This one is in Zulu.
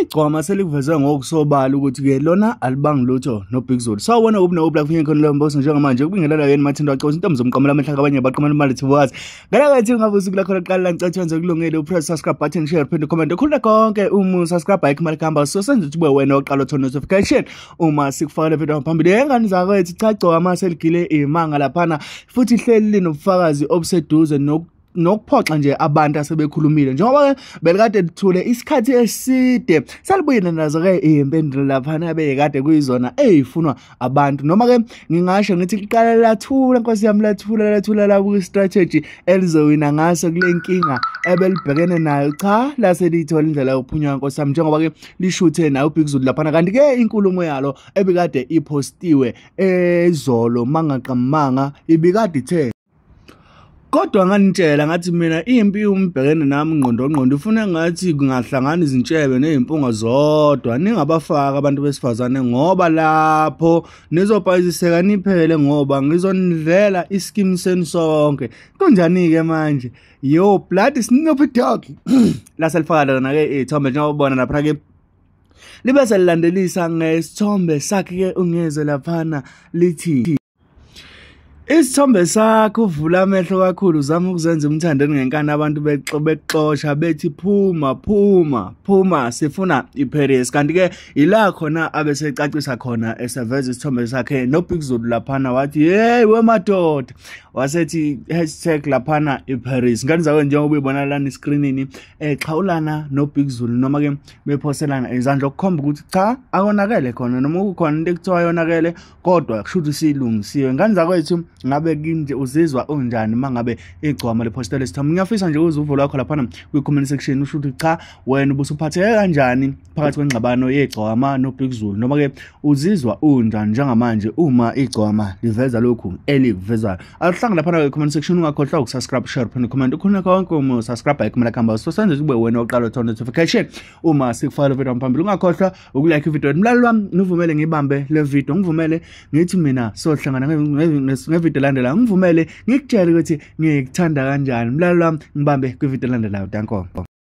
Igcwama selikuveze ngokusobala ukuthi-ke lona alibangi lutho noBig Zulu. Sawubona kuphi nokuphi la kufinye khona lo mboso njengamanje ukubingelela yena Mathindo Waxoxa intombi zomqamela amehla abanye baqhamela imali thiwazi. Ngale ngabe usuku lakho lokuqala la ngicela wenze kulungile upress subscribe button share phinde comment khulula konke uma subscribe ayikho imali kuhamba so senze ukuthi ube wena oqala uthola notification uma sikufakela video phambili. Engane zakwethu cha igcwama seligile imanga laphana futhi hleli linobufakazi obuseduze nokuphoxa nje abantu asebekhulumile njengoba ke belikade lithule isikhathi eside salibuyile nazo ke izimpendulo laphana beyekade kuyizona ezifunwa abantu noma ke ngingasho ngithi liqala lathula Nkosi yami lathula lathula la ku strategy elizowina ngaso kule nkinga ebelibhekene nayo. Cha lase liyithola indlela yokuphunywa Nkosi yami njengoba ke lishuthe nayo uBig Zulu laphana kanti ke inkulumo yalo ebikade ipostiwe ezolo mangaqamanga ibikade ithe kodwa nganitshela ngathi mina impi umbhekene nami ngqondo ngqondo ufuna ngathi kungahlangana izintshebe nezimpunga zodwa ningabafaka abantu besifazane ngoba lapho nizobhayiziseka niphele ngoba ngizonidlela iskim senu sonke. Kunjani ke manje yo blood Snoopy Dogg la selifaka lona ke ithombe njengoba ubona lapha ke libe selilandelisa ngesithombe sakhe ke ungeze laphana lithi isithombe sakho uvula amehlo kakhulu uzama ukuzenza umthandeni ngenkani abantu bexosha bethi phuma phuma phuma sifuna iParis. Kanti ke ila khona abesecacisa khona eseveza isithombe sakhe noBig Zulu laphana wathi hey wemadoda wasethi hashtag laphana iParis. Ngani zakwe njengoba uyibona lana escreenini exhawulana noBig Zulu noma ke bephoselana izandla okukhomba ukuthi cha akonakele khona noma kukhona into ekuthiwa yonakele kodwa kusho ukuthi silungisiwe. Ngani zakwethu ngabe kinje uzizwa unjani mangabe igcwama lepostele isithombe? Ngiyafisa nje uzuvo lwakho laphana kwi-comment section usho ukuthi cha wena ubusuphatheke kanjani phakathi kwengxabano yegcwama noBig Zulu noma ke uzizwa unjani njengamanje uma igcwama liveza lokhu elikuvezayo. Awuhlanga laphana kwi-comment section ungakhohlwa ukusubscribe share phinde comment ukhona konke uma subscribe ayikho imali kuhamba so senze ube wena oqala uthola notification uma sikufakela video phambili. Ungakhohlwa ukulike ivideo. Mlaleli wami ngivumele ngibambe le video ngivumele ngithi mina sohlangana ngevideo landela ngivumele ngikutshele ukuthi ngikuthanda kanjani. Mlaleli wami ngibambe kwivideo elandelayo. Danko.